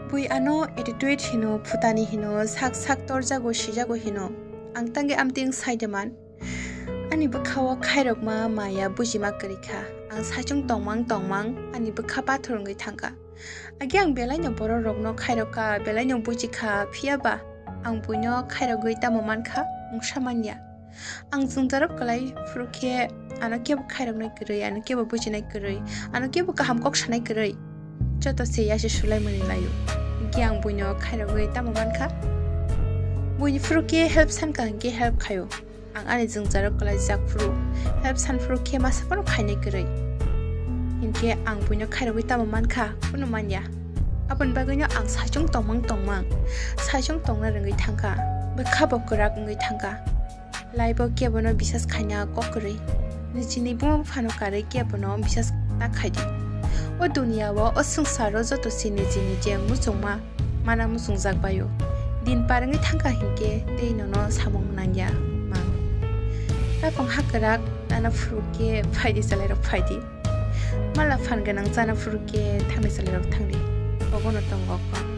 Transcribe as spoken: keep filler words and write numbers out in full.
Bui ano attitude hino, phutani hino, sak sak torjago, sijago hino. Ang tangwi amtwng sai de man. Ani bwkhao khairokma maya bujima kwrwi kha. Ang saichung tongmang tongmang ani bwkha pathor wngwi thangkha. Age ang belaino bororokno khairok kha, belaino buji kha, phiya ba ang buino khairogwi tamo man kha, mungsa man ya. Ang jwngjaro kwlai phuru khe ano kebo khairoknai kwrwi, ano kebo bujinai kwrwi, ano kebo kaham kok sanai kwrwi. Joto se ya se sulai mani laio. Hinkhe ang buino khairogwi tamo man kha? Buini phuru khe help san kha hinkhe help khaio. Ang ani jwngjaro kwlaijak phuru help san phuru khe masa phano khainai kwrwi. Hinkhe ang buino khairogwi tamo man kha? Kunu man ya. Aboni bagwino ang saichung tongmang tongmang, saichung tongna rwngwi thang kha. Bwkha bo kwrak wngwi thang kha. Laibo kebono bisas khaina kok kwrwi. Nijini buma buphano karwi kebono bisas ta khai di. O duniya o, o swngcharo joto se niji niji muchungma mana muchungjak baio. Din par wngwi thang kha hinkhe tei nono samung nangya mang. Tapung ha kwrak nana phuru khe phai di, chalairok phai di. Mala phan gwnang chana phuru khe thangni chalairok thang di. Obono tongo kok.